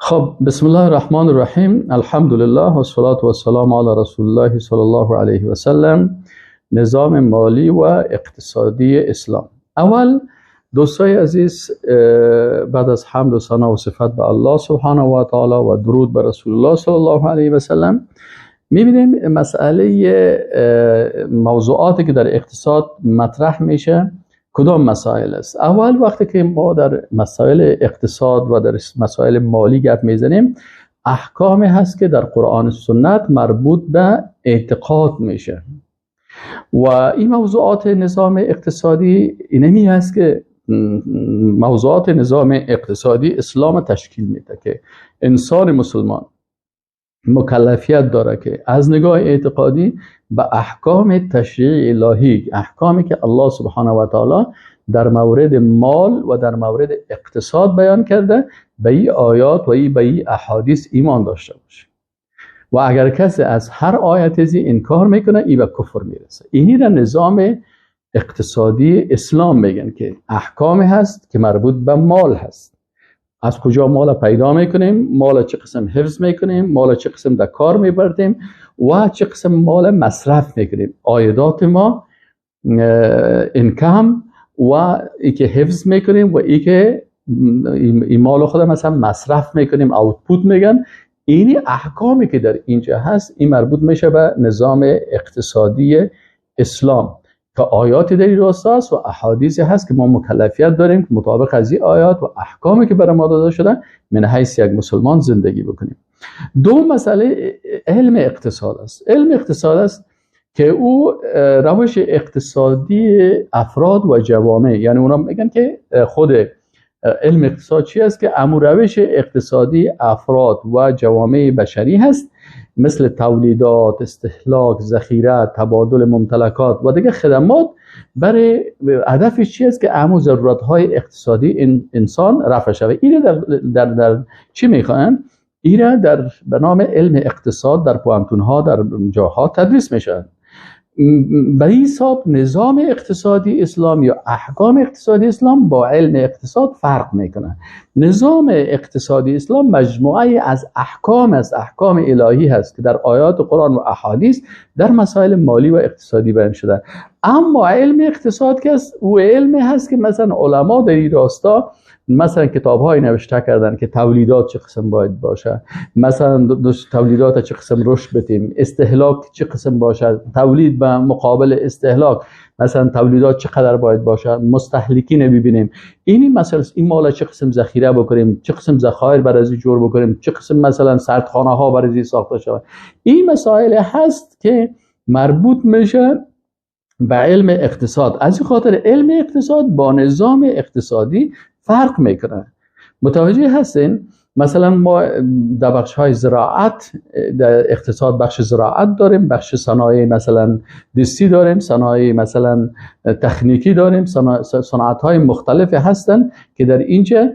خب، بسم الله الرحمن الرحیم. الحمدلله و الصلاة و السلام علی رسول الله صلی الله علیه و سلم. نظام مالی و اقتصادی اسلام. اول دوستای عزیز، بعد از حمد و ثنا و صفت به الله سبحانه و تعالی و درود بر رسول الله صلی الله علیه و سلم، میبینیم مسئله موضوعاتی که در اقتصاد مطرح میشه کدام مسائل است. اول وقتی که ما در مسائل اقتصاد و در مسائل مالی گپ میزنیم، احکامی هست که در قرآن و سنت مربوط به اعتقاد میشه و این موضوعات نظام اقتصادی اینمی هست که موضوعات نظام اقتصادی اسلام تشکیل میده که انسان مسلمان مکلفیت داره که از نگاه اعتقادی به احکام تشریع الهی، احکامی که الله سبحانه و تعالی در مورد مال و در مورد اقتصاد بیان کرده، به این آیات و به این احادیث ایمان داشته باشه و اگر کسی از هر آیت ازی انکار میکنه، ای به کفر میرسه. اینی را نظام اقتصادی اسلام میگن که احکامی هست که مربوط به مال هست. از کجا مال پیدا میکنیم، مال چه قسم حفظ میکنیم، مال چه قسم در کار میبردیم و چه قسم مال مصرف میکنیم، عایدات ما، income و ای که حفظ میکنیم و ای که این مال خود مثلا مصرف میکنیم، output میگن. اینی احکامی که در اینجا هست، این مربوط میشه به نظام اقتصادی اسلام که آیاتی در این راستا است و احادیثی هست که ما مکلفیت داریم که مطابق از این آیات و احکامی که برای ما داده شده من حیث یک مسلمان زندگی بکنیم. دو مسئله علم اقتصاد است. علم اقتصاد است که او روش اقتصادی افراد و جوامع، یعنی اونا میگن که خود علم اقتصاد چی است؟ که امو روش اقتصادی افراد و جوامع بشری هست، مثل تولیدات، استهلاک، ذخیره، تبادل ممتلکات و دیگه خدمات. برای هدفش چی است؟ که امو ضرورت های اقتصادی انسان رفع شود. اینه در چی میخواین؟ اینه در به نام علم اقتصاد در پوهنتون ها، در جاها تدریس میشن. به این حساب نظام اقتصادی اسلام یا احکام اقتصادی اسلام با علم اقتصاد فرق میکنه. نظام اقتصادی اسلام مجموعه از احکام است، احکام الهی هست که در آیات قرآن و احادیث در مسائل مالی و اقتصادی بیان شده. اما علم اقتصاد که است، او علم هست که مثلا علما در این راستا مثلا کتاب های نوشته کردن که تولیدات چه قسم باید باشه، مثلا تولیدات چه قسم رشد بدیم، استهلاک چه قسم باشه، تولید به مقابل استهلاک، مثلا تولیدات چقدر باید باشه، مستهلکین ببینیم، اینی مثلا این مال چه قسم ذخیره بکنیم، چه قسم ذخایر برای جور بکنیم، چه قسم مثلا سردخانه ها برای ساخته شود. این مسائل هست که مربوط میشه به علم اقتصاد. از این خاطر علم اقتصاد با نظام اقتصادی فرق میکنه. متوجه هستین؟ مثلا ما در بخش های زراعت در اقتصاد بخش زراعت داریم، بخش صنایع مثلا دستی داریم، صنایع مثلا تکنیکی داریم، صنعت های مختلف هستن که در اینجا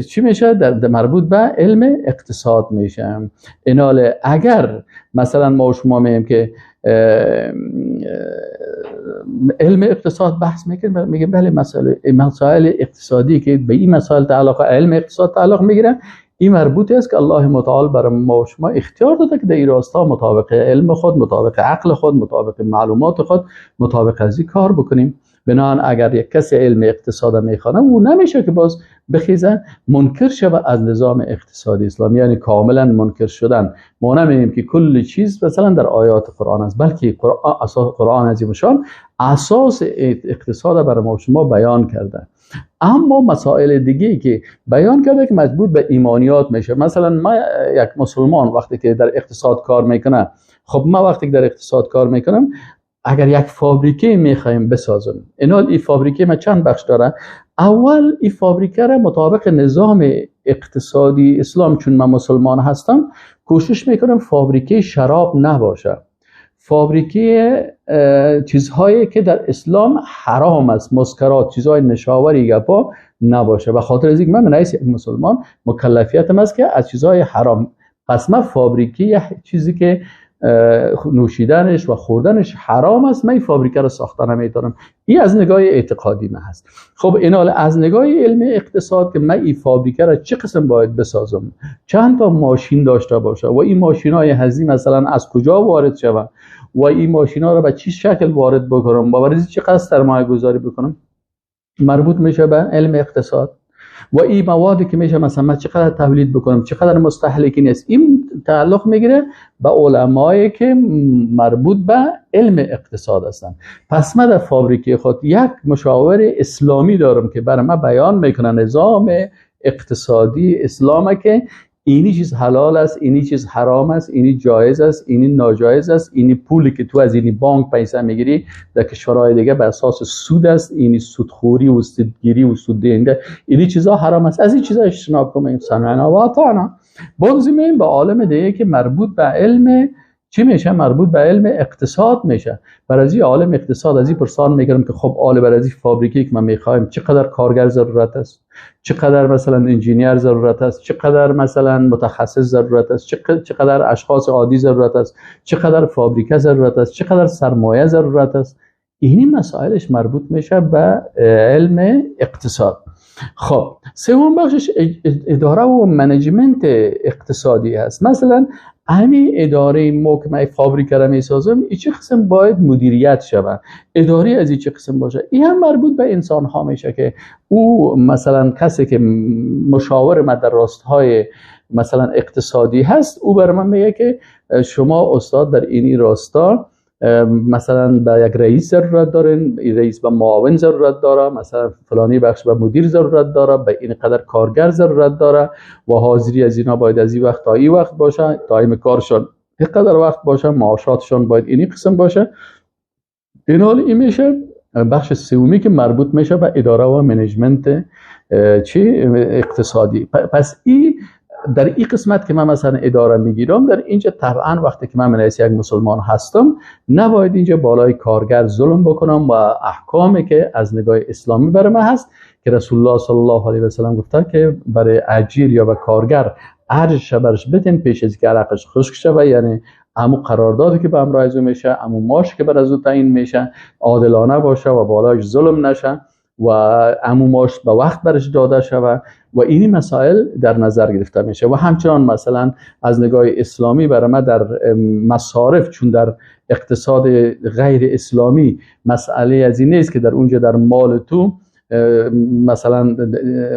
چی میشه؟ در مربوط به علم اقتصاد میشه. اینال اگر مثلا ما شما میگیم که علم اقتصاد بحث میکنه، میگه بله، مسائل اقتصادی که به این مسائل تعلق، علم اقتصاد تعلق میگیره، این مربوط است که الله متعال برای ما و شما اختیار داده که در این راستا مطابق علم خود، مطابق عقل خود، مطابق معلومات خود، مطابق از این کار بکنیم. بنابراین اگر یک کسی علم اقتصاد میخوانه، او نمیشه که باز بخیزه منکر شود از نظام اقتصادی اسلامی، یعنی کاملا منکر شدن. ما نمیگیم که کل چیز مثلا در آیات قرآن است، بلکه قرآن، اساس قرآن عظیم شان اساس اقتصاد برای ما شما بیان کرده. اما مسائل دیگه که بیان کرده که مجبور به ایمانیات میشه. مثلا ما یک مسلمان وقتی که در اقتصاد کار میکنه، خب ما وقتی که در اقتصاد کار میکنم، اگر یک فابریکه میخوایم بسازم، اینا این فابریکه ما چند بخش داره. اول این فابریکه را مطابق نظام اقتصادی اسلام، چون من مسلمان هستم، کوشش میکنم فابریکه شراب نباشه، فابریکه چیزهایی که در اسلام حرام است، مسکرات، چیزهای نشاوری گپا نباشه. به خاطر از اینکه من من مسلمان مکلفیتم است که از چیزهای حرام، پس من فابریکه چیزی که نوشیدنش و خوردنش حرام است، من این فابریکه رو ساخته نمیتونم. این از نگاه اعتقادی من هست. خب این حال از نگاه علم اقتصاد که من این فابریکه را چه قسم باید بسازم، چند تا ماشین داشته باشه و این ماشین‌های هزی مثلا از کجا وارد شوند و این ماشین‌ها را به چه شکل وارد بکنم و برای چه قصد سرمایه گذاری بکنم، مربوط میشه به علم اقتصاد. و این موادی که میشه مثلا من چقدر تولید بکنم، چقدر مستهلکین است، این تعلق میگیره به علمایی که مربوط به علم اقتصاد هستند. پس من در فابریکه خود یک مشاور اسلامی دارم که برای من بیان میکنه نظام اقتصادی اسلام که اینی چیز حلال است، اینی چیز حرام است، اینی جایز است، اینی ناجایز است، اینی پولی که تو از اینی بانک پیسه میگیری در کشورهای دیگه به اساس سود است، اینی سودخوری و سودگیری و سود دهنده، اینی چیزا حرام است. از این چیزا اجتناب کنیم. سمعنا و اطعنا. باز میایم به عالم دیگه که مربوط به علم چی میشه؟ مربوط به علم اقتصاد میشه. برای از عالم اقتصاد از این پرسان میگیرم که خب آله برای از این فابریکی که من میخوایم چقدر کارگر ضرورت است، چقدر مثلا انجینیر ضرورت است، چقدر مثلا متخصص ضرورت است، چقدر اشخاص عادی ضرورت است، چقدر فابریکه ضرورت است، چقدر سرمایه ضرورت است. اینی مسائلش مربوط میشه به علم اقتصاد. خب سوم بخشش اداره و management اقتصادی هست. مثلا همین اداره ما که من فابریکه را میسازم، این چه قسم باید مدیریت شود، اداره از این چه قسم باشه، این هم مربوط به انسان ها میشه که او مثلا کسی که مشاور ما در راستهای مثلا اقتصادی هست، او بر من میگه که شما استاد در اینی راستا مثلا به یک رئیس ضرورت دارین، رئیس به معاون ضرورت داره، مثلا فلانی بخش به مدیر ضرورت داره، به این قدر کارگر ضرورت داره و حاضری از اینا باید از این وقت تا این وقت باشه، time کارشان اینقدر وقت باشه، معاشاتشان باید اینی قسم باشه. این حال این میشه بخش سومی که مربوط میشه به اداره و management چی اقتصادی. پس این در این قسمت که من مثلا اداره میگیرم، در اینجا طبعا وقتی که من منحیث یک مسلمان هستم نباید اینجا بالای کارگر ظلم بکنم و احکامی که از نگاه اسلامی برای من هست که رسول الله صلی الله علیه و سلم گفته که برای اجیر یا به کارگر ارزش برش بدین پیش از که عرقش خشک شود، یعنی امو قراردادی که به امرای از او میشه، امو ماش که بر از او تعیین میشه عادلانه باشه و بالایش ظلم نشه و امو ماش به وقت برش داده شود و اینی مسائل در نظر گرفته میشه. و همچنان مثلا از نگاه اسلامی برای ما در مصارف، چون در اقتصاد غیر اسلامی مسئله از این نیست که در اونجا در مال تو مثلا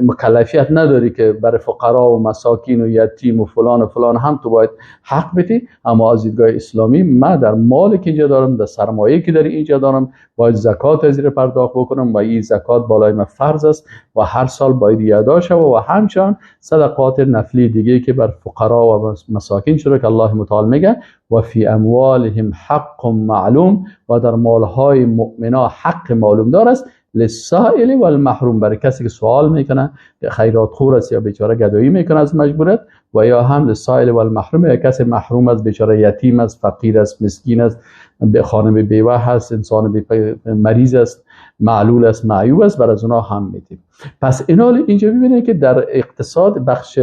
مکلفیت نداری که برای فقرا و مساکین و یتیم و فلان و فلان هم تو باید حق بدی، اما از دیدگاه اسلامی من در مال که اینجا دارم، در سرمایه که در اینجا دارم، باید زکات از زیر پرداخت بکنم و این زکات بالای من فرض است و هر سال باید ادا شود و همچنان صدقات نفلی دیگه که بر فقرا و مساکین شده که الله متعال میگه و فی اموالهم حق معلوم، و در مالهای مؤمنا حق معلوم دار است للسائل والمحروم، برای کسی که سوال میکنه خیرات خور است یا بیچاره گدایی میکنه از مجبورت، و یا هم للسائل والمحروم، یا کسی محروم است، بیچاره یتیم است، فقیر است، مسکین است، به خانم بیوه هست، انسان مریض است، معلول است، معیوب است، بر از اونها هم میدیم. پس اینا اینجا میبینید که در اقتصاد بخش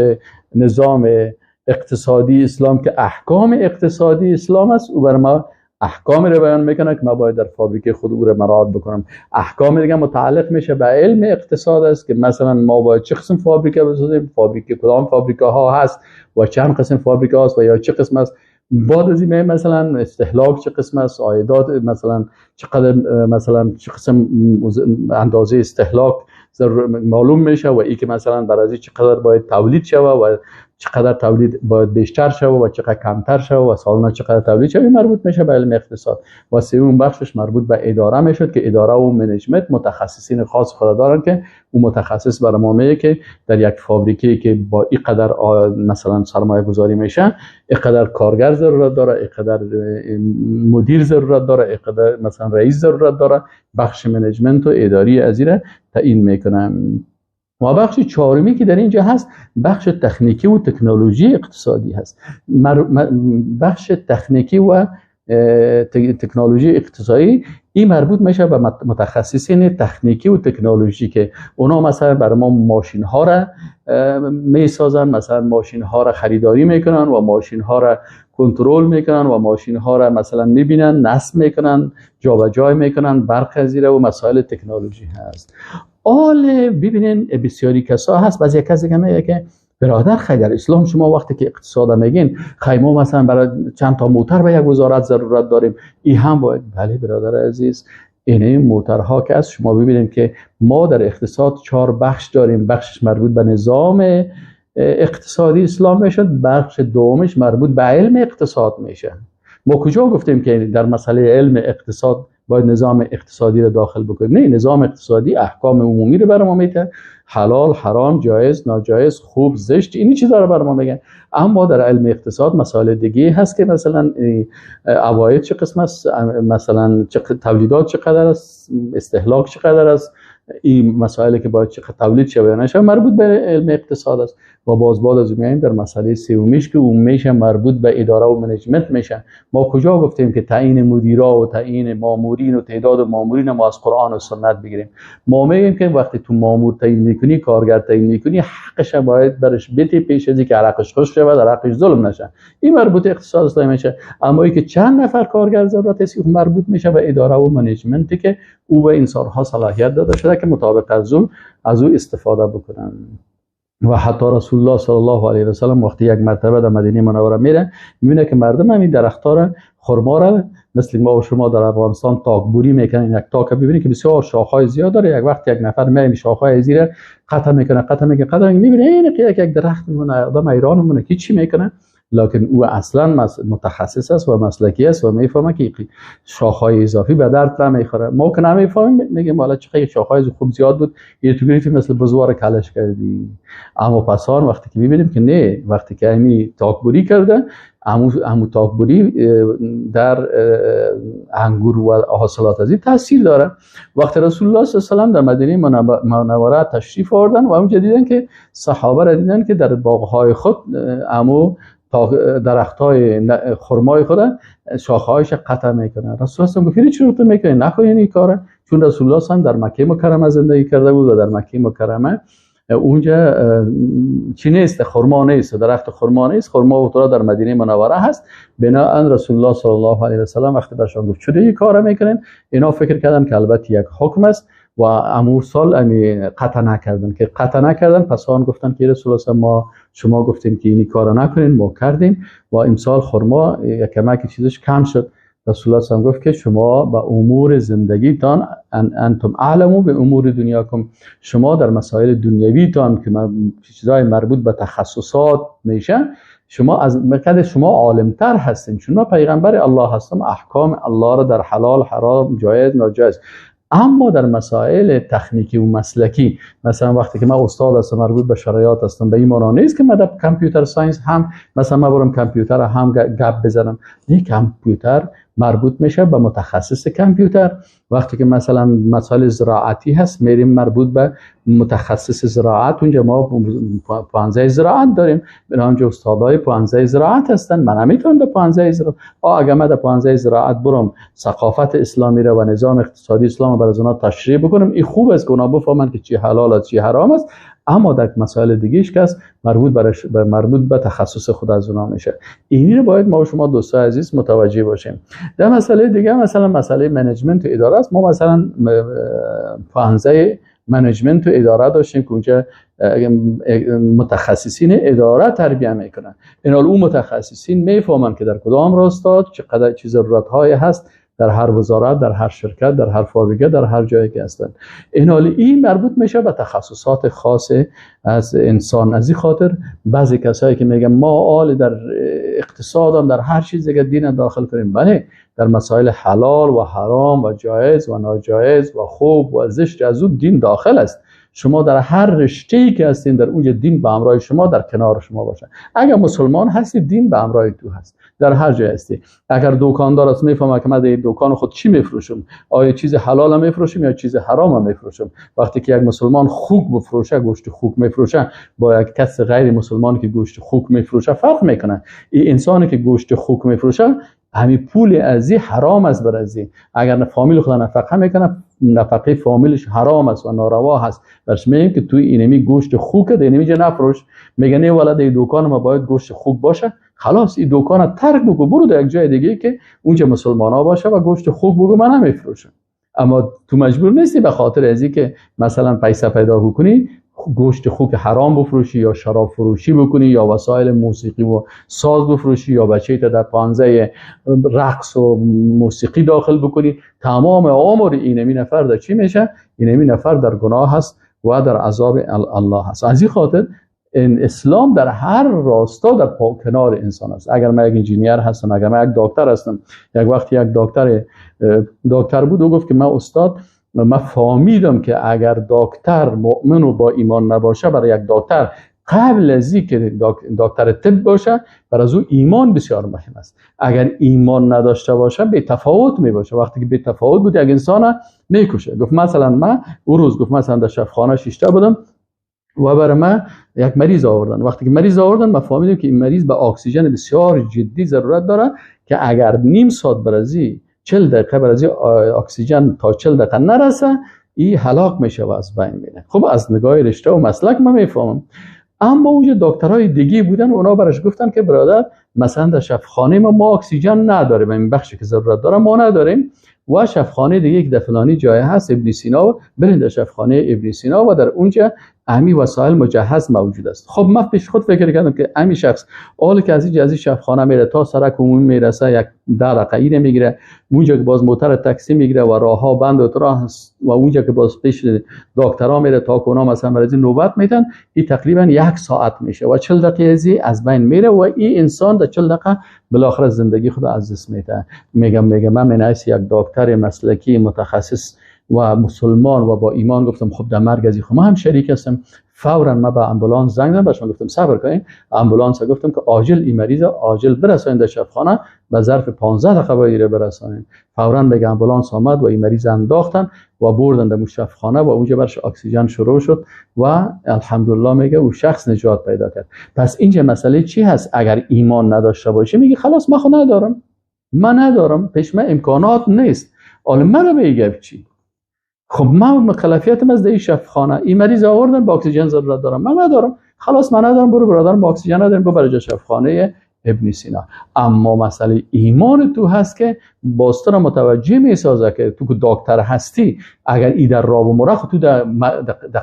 نظام اقتصادی اسلام که احکام اقتصادی اسلام است، او بر ما احکام رو بیان میکنه که ما باید در فابریکه خود او رو مراعات بکنم. احکام دیگه متعلق میشه به علم اقتصاد است که مثلا ما باید چه قسم فابریکه بسازیم، فابریکه کدام فابریکه ها هست و چند قسم فابریکه هست و یا چه قسم است. بعد از این مثلا استهلاک چه قسم است، عایدات مثلا چقدر، مثلا چه قسم اندازه استهلاک معلوم میشه و ای که مثلا برای چقدر باید تولید شوه و چقدر تولید باید بیشتر شوه و چقدر کمتر شوه و سالانه چقدر تولید شوه، مربوط میشه به علم اقتصاد. و سوم بخشش مربوط به اداره میشد که اداره و management متخصصین خاص خود دارن که او متخصص برای ما میگه که در یک فابریکه که با این قدر مثلا سرمایه گذاری میشه، اینقدر کارگر ضرورت داره، اینقدر مدیر ضرورت داره، اینقدر مثلا رئیس ضرورت داره، بخش management و اداری از این تعیین میکنه. و بخش چهارمی که در اینجا هست بخش تکنیکی و تکنولوژی اقتصادی هست. بخش تکنیکی و تکنولوژی اقتصادی این مربوط میشه به متخصصین تکنیکی و تکنولوژی که اونا مثلا برای ما ماشین ها را میسازن، مثلا ماشین ها را خریداری میکنن و ماشین ها را کنترل میکنن و ماشین ها را مثلا میبینن، نصب میکنن، جابجا میکنن، برق زیره و مسائل تکنولوژی هست. آل ببینین بسیاری کسا هست، بعضی کسی که میگه که برادر خیلی در اسلام شما وقتی که اقتصاد میگین خیلی ما مثلا برای چند تا موتر به یک وزارت ضرورت داریم، این هم باید. بله برادر عزیز، اینه موترها که از شما ببینیم که ما در اقتصاد 4 بخش داریم. بخشش مربوط به نظام اقتصادی اسلام میشه، بخش دومش مربوط به علم اقتصاد میشه. ما کجا گفتیم که در مسئله علم اقتصاد باید نظام اقتصادی رو داخل بکنیم؟ نه، نظام اقتصادی احکام عمومی رو برای ما میده، حلال، حرام، جایز، ناجایز، خوب، زشت، این چیزا رو برای ما میگن. اما در علم اقتصاد مسائل دیگه هست که مثلا عواید چه قسم است، مثلا تولیدات چقدر است، استهلاک چقدر است، این مسائلی که باید چقدر تولید شه یا نشه مربوط به علم اقتصاد است. و باز بعد از میایم در مسئله سومیش که اون میشه مربوط به اداره و management میشه. ما کجا گفتیم که تعیین مدیرا و تعیین مامورین و تعداد مامورین ما از قرآن و سنت بگیریم؟ ما میگیم که وقتی تو مامور تعیین میکنی، کارگر تعیین میکنی، حقش باید برش بدی پیش از اینکه عرقش خشک شود، عرقش ظلم نشه. این مربوط اقتصاد اسلامی میشه. اما اینکه چند نفر کارگر ضرورت است مربوط میشه به اداره و management که او به انسان‌ها صلاحیت داده شده که مطابق از او استفاده بکنن. و حتی رسول الله صلی الله علیه و سلم وقتی یک مرتبه در مدینه منوره میره، میبینه که مردم همین درخت‌ها را، خرما را، مثل ما و شما در افغانستان تاکبوری میکنن، یک تاک ببینید که بسیار شاخهای زیاد داره. یک وقت یک نفر میاد شاخهای زیر قطع میکنه، قطع میکنه، قطع میکنه، میبینه این یک درخت میمونه، آدم ایران میمونه که چی میکنه؟ لکن او اصلا متخصص است و مسلکی است و میفهمه که شاخهای اضافی به درد نمیخوره. ما که نمیفهمیم میگیم حالا چه شاخهای خوب زیاد بود، یه تو گرفتی مثل بزوار کلش کردی. اما پسان وقتی که میبینیم که نه، وقتی که امی تاکبوری کرده، امو تاکبوری در انگور و حاصلات از این تاثیر داره. وقتی رسول الله صلی الله علیه و سلم در مدینه منوره تشریف آوردن و اونجا دیدن که صحابه را دیدن که در باغ‌های خود امو درختای خرمای خود شاخه‌هایش قطع میکنن. رسول الله گفت چرا تو میکنی؟ نکنین این کاره. چون رسول الله هم در مکه مکرمه زندگی کرده بود و در مکه مکرمه اونجا چی نیست، خرما نیست، درخت خرما نیست، خرما و در مدینه منوره هست. بناءً رسول الله صلی الله علیه و سلم وقتی برشان گفت چرا این کاره میکنین، اینا فکر کردن که البته یک حکم است و امو سال امی قطع نکردن، که قطع نکردن. پس آن گفتن که رسول الله ما شما گفتیم که اینی کارو نکنین، ما کردیم و امسال خرما یک کمک چیزش کم شد. رسول الله صلی گفت که شما به امور زندگیتان انتم اعلمو به امور دنیاکم، شما در مسائل دنیویتان که چیزای مربوط به تخصصات میشه، شما از مقدار شما عالمتر هستین، چون ما پیغمبر الله هستم، احکام الله را در حلال، حرام، جایز، ناجایز. اما در مسائل تکنیکی و مسلکی، مثلا وقتی که من استاد هستم، مربوط به شرایط هستم، به این معنا نیست که من در computer science هم مثلا من برم کامپیوتر هم گپ بزنم. نه، کامپیوتر مربوط میشه به متخصص کامپیوتر. وقتی که مثلا مسائل زراعتی هست، میریم مربوط به متخصص زراعت، اونجا ما پوانزه زراعت داریم، بنابراین استادای پوانزه زراعت هستن. من نمیتونم در پوانزه زراعت، اگر من در پوانزه زراعت برم ثقافت اسلامی را و نظام اقتصادی اسلام را برای اونا تشریح بکنم، این خوب است که اونا بفهمن که چی حلال است چی حرام است. اما در مسائل دیگه‌اش که مربوط به تخصص خود از اونا میشه. اینی رو باید ما و شما دوستای عزیز متوجه باشیم. در مسئله دیگه مثلا مسئله management و اداره است. ما مثلا پوانزه management و اداره داشتیم که اونجا متخصصین اداره تربیه میکنن. اینا اون متخصصین میفهمن که در کدام راستا چقدر چه ضرورت های هست در هر وزارت، در هر شرکت، در هر فابریکه، در هر جایی که هستن. این مربوط میشه به تخصصات خاص از انسان. از این خاطر بعضی کسایی که میگن ما آل در اقتصادم در هر چیز دیگه دین داخل کنیم، بله، در مسائل حلال و حرام و جایز و ناجایز و خوب و زشت از اون دین داخل است. شما در هر رشته‌ای که هستین در اونجا دین به همراه شما، در کنار شما باشه. اگر مسلمان هستی دین به همراه تو هست در هر جای هستی. اگر دکاندار است میفهمه که من در دکان خود چی میفروشم، آیا چیز حلال میفروشم یا چیز حرام میفروشم. وقتی که یک مسلمان خوک بفروشه، گوشت خوک میفروشه، با یک کس غیر مسلمان که گوشت خوک میفروشه فرق میکنه. این انسانی که گوشت خوک میفروشه همین پول ازی حرام است بر ازی. اگر فامیل خود نفقه میکنه، نفقه فامیلش حرام است و ناروا هست. برش میگیم که توی اینمی گوشت خوک ده اینمی جا نفروش. میگه نه والا در دکان ما باید گوشت خوک باشه. خلاص این دکان ترک بگو، برو در یک جای دیگه که اونجا مسلمان ها باشه و گوشت خوک بگو من نمیفروشم. اما تو مجبور نیستی به خاطر ازی که مثلا پیسه پیدا بکنی گوشت خوک حرام بفروشی یا شراب فروشی بکنی یا وسایل موسیقی و ساز بفروشی یا بچه‌ای تا در پانزه رقص و موسیقی داخل بکنی. تمام عمر اینمی نفر در چی میشه؟ اینمی نفر در گناه هست و در عذاب الله هست. از این خاطر این اسلام در هر راستا در کنار انسان است. اگر من یک انجینیر هستم، اگر من یک دکتر هستم، یک وقتی یک دکتر بود و گفت که من استاد، من فهمیدم که اگر دکتر مؤمن و با ایمان نباشه، برای یک دکتر قبل از اینکه دکتر طب باشه، برای از او ایمان بسیار مهم است. اگر ایمان نداشته باشه بی تفاوت می باشه. وقتی که بی تفاوت بود یک انسان میکشه. گفت مثلا من اون روز گفت مثلا در شفاخانه شیشته بودم و برای من یک مریض آوردن. وقتی که مریض آوردن من فهمیدم که این مریض به اکسیژن بسیار جدی ضرورت داره که اگر نیم ساعت برازی 40 دقیقه برازی اکسیژن تا 40 دقیقه نرسه این هلاک میشه و از بین میره. خب از نگاه رشته و مسلک من میفهمم. اما اونجا دکترهای دیگه بودن، اونا براش گفتن که برادر مثلا در شفاخانه ما اکسیژن نداریم، این بخشی که ضرورت داره ما نداریم و شفاخانه دیگه که در فلانی جای هست ابن سینا، برین در شفاخانه ابن سینا و در اونجا امی وسایل مجهز موجود است. خب من پیش خود فکر کردم که امی شخص حالا که از این شفاخانه میره تا سرک عمومی میرسه یک 10 دقیقه میگیره، اونجا که باز موتور تاکسی میگیره و راهها بند و راه هست و اونجا که باز پیش دکترها میره تا کونا مثلا برای نوبت میدن، این تقریبا 1 ساعت میشه و 40 دقیقه از بین میره و این انسان در 40 دقیقه بالاخره زندگی خود از دست میده. میگم من یک دکتر مسلکی متخصص و مسلمان و با ایمان گفتم خب در مرگ از خب من هم شریک هستم. فورا من به امبولانس زنگ زدم، بهش گفتم صبر کنین، امبولانس گفتم که عاجل این مریض عاجل برسانید در شفاخانه، به ظرف 15 دقیقه باید برسانید. فورا به امبولانس آمد و این مریض انداختن و بردن در شفاخانه و اونجا برش اکسیژن شروع شد و الحمدلله میگه او شخص نجات پیدا کرد. پس اینجا مسئله چی هست؟ اگر ایمان نداشته باشه میگه خلاص من خود ندارم، من ندارم، پیش من امکانات نیست، حالا منو بگه چی؟ خب من مکلفیتم از این شفاخانه، این مریض آوردن با اکسیژن ضرورت دارم، من ندارم، خلاص من ندارم، برو برادرم با اکسیژن نداریم، برو برای شفاخانه ابن سینا. اما مسئله ایمان تو هست که باز تو را متوجه میسازه که تو که دکتر هستی، اگر ای در راه و مرخ تو در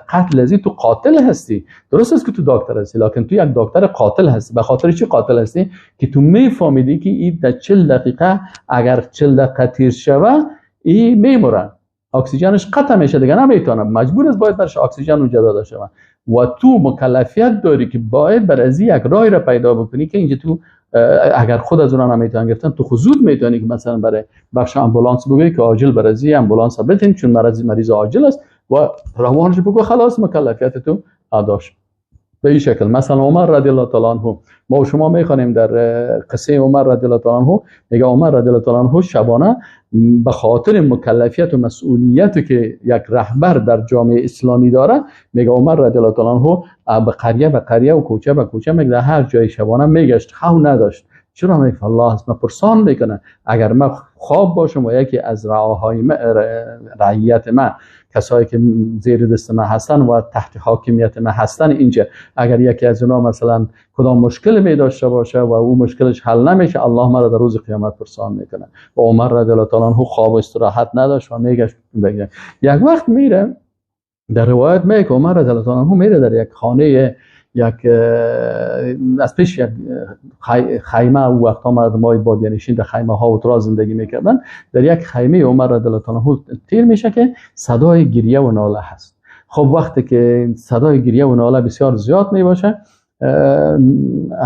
قتل ازی تو قاتل هستی. درست است که تو دکتر هستی، لکن تو یک دکتر قاتل هستی. به خاطر چی قاتل هستی؟ که تو میفهمیدی که ای در 40 دقیقه اگر 40 دقیقه تیر شوه ای میمره، اکسیژنش قطع میشه دیگه، نمیتونه، مجبور است باید برش اکسیژن اونجا داده شود و تو مکلفیت داری که باید بر از یک راه را پیدا بکنی که اینجا تو اگر خود از اونها نمیتونن گرفتن، تو خود زود میتونی که مثلا برای بخش امبولانس بگویی که عاجل بر از امبولانس بتین چون مریض عاجل است و روانش بگو خلاص مکلفیت تو ادا شد. به این شکل مثلا عمر رضی الله تعالی عنه، ما و شما میخوانیم در قصه عمر رضی الله تعالی عنه، میگه عمر رضی الله تعالی عنه شبانه به خاطر مکلفیت و مسئولیت که یک رهبر در جامعه اسلامی داره، میگه عمر رضی الله تعالی عنه به قریه به قریه و کوچه به کوچه، میگه در هر جای شبانه میگشت، خو نداشت. چرا؟ میگه الله از من پرسان میکنه، اگر من خواب باشم و یکی از رعاهای من، رعیت من، کسایی که زیر دست من هستن و تحت حاکمیت من هستن اینجا، اگر یکی از اونا مثلا کدام مشکل می داشته باشه و او مشکلش حل نمیشه، الله مرا در روز قیامت پرسان میکنه. و عمر رضی الله تعالی عنه خواب و استراحت نداشت و میگشت. یک وقت میره در روایت میگه عمر رضی الله تعالی عنه میره در یک خانه، یک از پیش یک خیمه، او وقتا مردمای بادیه نشین در خیمه ها و ترا زندگی میکردن، در یک خیمه عمر رضی الله تعالی عنه تیر میشه که صدای گریه و ناله هست. خب وقتی که صدای گریه و ناله بسیار زیاد میباشه،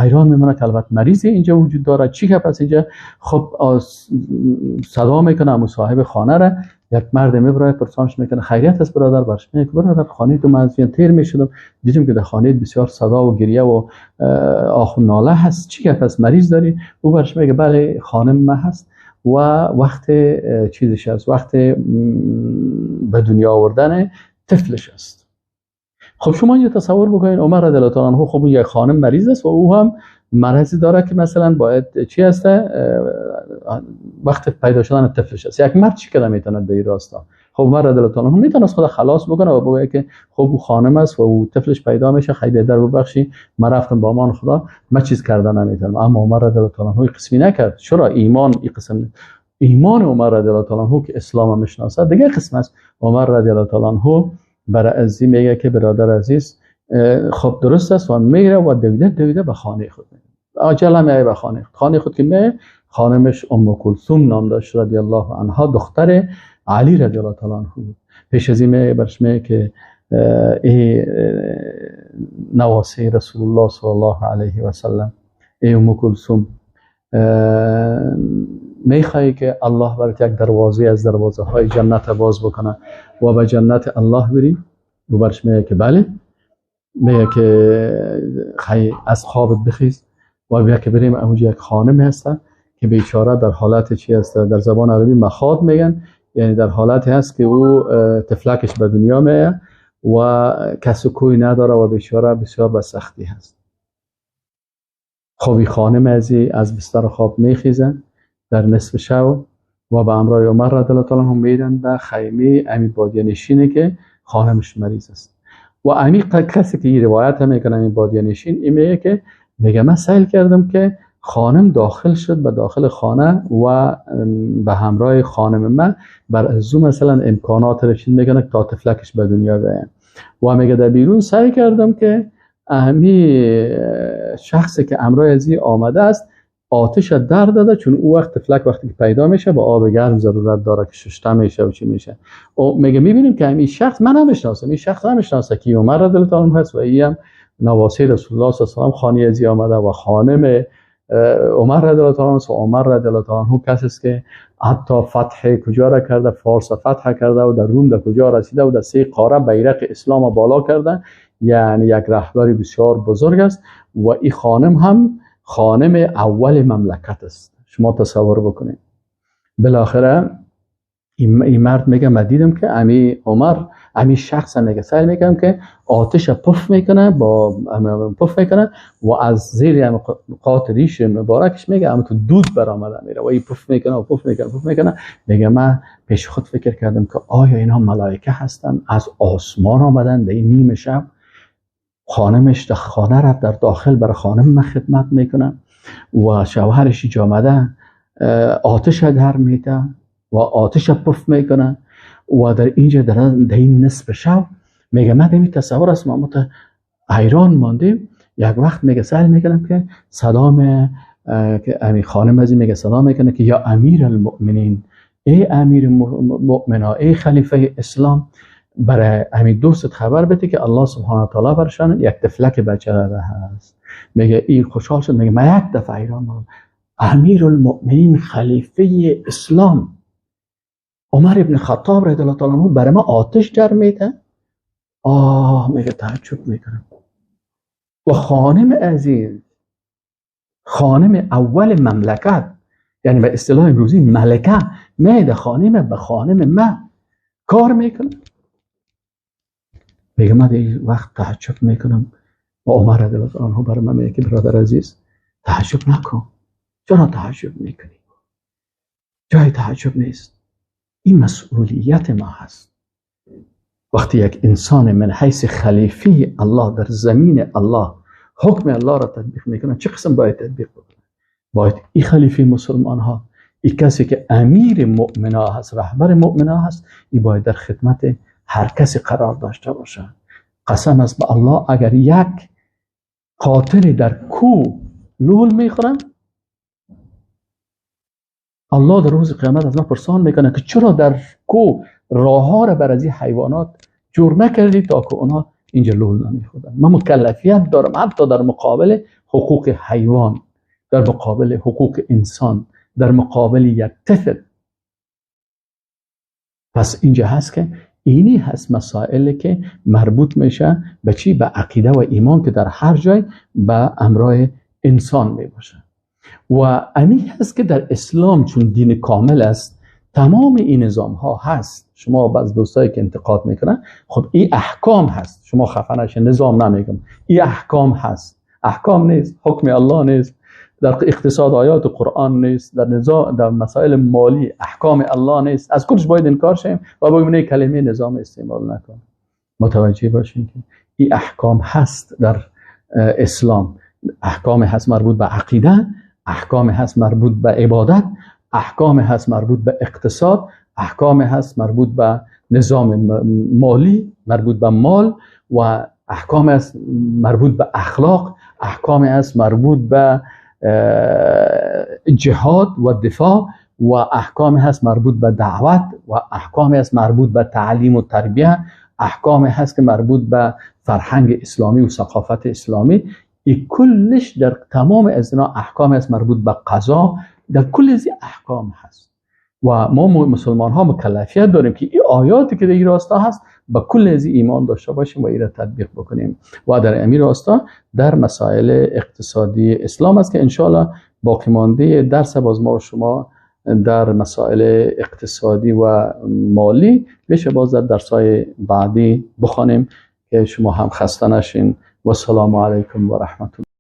حیران میمونه که البته مریضی اینجا وجود داره، چی که پس اینجا؟ خب صدا میکنه صاحب خانه را، یک مرد میبره پرسانش میکنه خیریت است برادر؟ برش میگه برادر خانه تو من از تیر میشدم، دیدم که در خانه بسیار صدا و گریه و آه و ناله هست، چی که پس مریض داری؟ او برش میگه بله خانم من هست و وقت چیزش هست، وقت به دنیا آوردن طفلش است. خب شما اینجا تصور بکنین عمر رضی الله تعالی عنه، خب یک خانم مریض است و او هم مرضی داره که مثلا باید چی هسته، وقت پیدا شدن طفلش است. یک مرد چی کده میتونه در این راستا؟ خب عمر رضی الله عنه میتونه خود خلاص بکنه و بگه که خب او خانم است و او طفلش پیدا میشه، خیلی در ببخشی من رفتم با امان خدا، من چیز کردن نمیتونم. اما عمر رضی الله عنه قسمی نکرد. چرا؟ ایمان این قسم، ایمان عمر رضی الله عنه که اسلام میشناسه دیگه قسم است. عمر رضی الله عنه برای ازی میگه که برادر عزیز خب درست است و میره و دویده دویده به خانه خود میره، عجله میره به خانه خود. خانه خود که میره، خانمش ام کلثوم نام داشت رضی الله عنها، دختر علی رضی الله تعالی عنه بود. پیش از این میگه برش میگه که ای نواسه رسول الله صلی الله علیه و سلم، ای ام کلثوم، میخوایی که الله برات یک دروازه از دروازه های جنت باز بکنه و به جنت الله بری؟ و برش میگه که بله. میگه که خی از خوابت بخیز و بیا که بریم اونجا یک خانم هستن که بیچاره در حالت چی هست، در زبان عربی مخاض میگن، یعنی در حالتی هست که او طفلکش به دنیا میه و کس و کوی نداره و بیچاره بسیار به سختی هست. خب این خانم از بستر خواب میخیزن در نصف شب و به همراه عمر رضی الله تعالی عنه میرن به خیمه امی بادیه نشینه که خانمش مریض است. و امی کسی که این روایت هم میکنه، این بادیه نشین، این میگه که میگه من سیل کردم که خانم داخل شد به داخل خانه و به همراه خانم من بر از مثلا امکانات رو چیز میکنه تا طفلکش به دنیا بیاید. و میگه در بیرون سعی کردم که اهمی شخصی که همراه ازی آمده است آتش در داده، چون او وقت طفلک وقتی که پیدا میشه با آب گرم ضرورت داره که ششته میشه و چی میشه. و میگه میبینیم که این شخص من نمیشناسم، این شخص نمیشناسه که عمر رضی الله عنه هست و این هم نواسه رسول الله صلی الله علیه و خانه ازی آمده و خانم عمر رضی الله عنه. و عمر رضی الله عنه کسی است که حتی فتح کجا را کرده، فارس فتح کرده و در روم در کجا رسیده و در سه قاره بیرق اسلام بالا کرده، یعنی یک رهبر بسیار بزرگ است. و این خانم هم خانم اول مملکت است. شما تصور بکنید. بالاخره این مرد میگه من دیدم که امی عمر، امی شخص میگه سعی میکنم که آتش پف میکنه، با پف میکنه و از زیر قات ریش مبارکش میگه اما تو دود برآمده میره و این پف میکنه و پف میکنه پف میکنه. میگه من پیش خود فکر کردم که آیا اینها ملائکه هستن از آسمان آمدن در این نیمه شب؟ خانمش در خانه رفت در داخل برای خانم من خدمت میکنه و شوهرش جامده آتش در میده و آتش پف میکنه و در اینجا در این نصف شب میگه من این تصور است، ما حیران ماندیم. یک وقت میگه سأل میکنم که سلام که امیر خانم از میگه سلام میکنه که یا امیر المؤمنین، ای امیر مؤمنا، ای خلیفه اسلام، برای امیر دوست خبر بده که الله سبحانه و تعالی برشان یک طفلک بچه داده هست. میگه این خوشحال شد، میگه من یک دفعه حیران ماندم، امیر المؤمنین خلیفه اسلام عمر ابن خطاب رضی الله تعالی عنه برای ما آتش در میده. آه میگه تعجب میکنم. و خانم عزیز، خانم اول مملکت، یعنی به اصطلاح امروزی ملکه، میده خانم به خانم ما کار میکنه. میگه من این وقت تعجب میکنم و عمر رضی الله عنه برای من میگه که برادر عزیز تعجب نکن. چرا تعجب میکنی؟ جای تعجب نیست. این مسئولیت ما هست. وقتی یک انسان من حیث خلیفه الله در زمین الله حکم الله را تطبیق میکنه، چه قسم باید تطبیق بکنه؟ باید این خلیفه مسلمان ها، این کسی که امیر مؤمنا هست، رهبر مؤمنا هست، این باید در خدمت هر کسی قرار داشته باشه. قسم است به الله اگر یک قاتل در کو لول میخورن، الله در روز قیامت از ما پرسان میکنه که چرا در کو راه ها را بر از این حیوانات جور نکردی تا که اونا اینجا لول نمیخوردن. من مکلفیت دارم حتی در مقابل حقوق حیوان، در مقابل حقوق انسان، در مقابل یک طفل. پس اینجا هست که اینی هست مسائلی که مربوط میشه به چی؟ به عقیده و ایمان که در هر جای به امرای انسان میباشه. و امی هست که در اسلام چون دین کامل است تمام این نظام ها هست. شما بعض دوستایی که انتقاد میکنن، خب این احکام هست، شما خفه نشین، نظام نمیگم، این احکام هست. احکام نیست، حکم الله نیست، در اقتصاد آیات قرآن نیست، در نظام، در مسائل مالی احکام الله نیست، از کلش باید انکار شیم و بگیم کلمه نظام استعمال نکن. متوجه باشین که این احکام هست در اسلام، احکام هست مربوط به عقیده، احکام هست مربوط به عبادت، احکام هست مربوط به اقتصاد، احکام هست مربوط به نظام مالی، مربوط به مال، و احکام هست مربوط به اخلاق، احکام هست مربوط به جهاد و دفاع، و احکام هست مربوط به دعوت، و احکام هست مربوط به تعلیم و تربیه، احکام هست که مربوط به فرهنگ اسلامی و ثقافت اسلامی. ای کلش در تمام از اینا احکام هست مربوط به قضا، در کل از احکام هست. و ما مسلمان ها مکلفیت داریم که این آیاتی که در این راستا هست با کل از ایمان داشته باشیم و این را تطبیق بکنیم. و در این راستا در مسائل اقتصادی اسلام است که انشاءالله باقی مانده درس باز ما و شما در مسائل اقتصادی و مالی بشه باز در درسای بعدی بخوانیم که شما هم خسته نشین. و السلام علیکم و رحمت الله.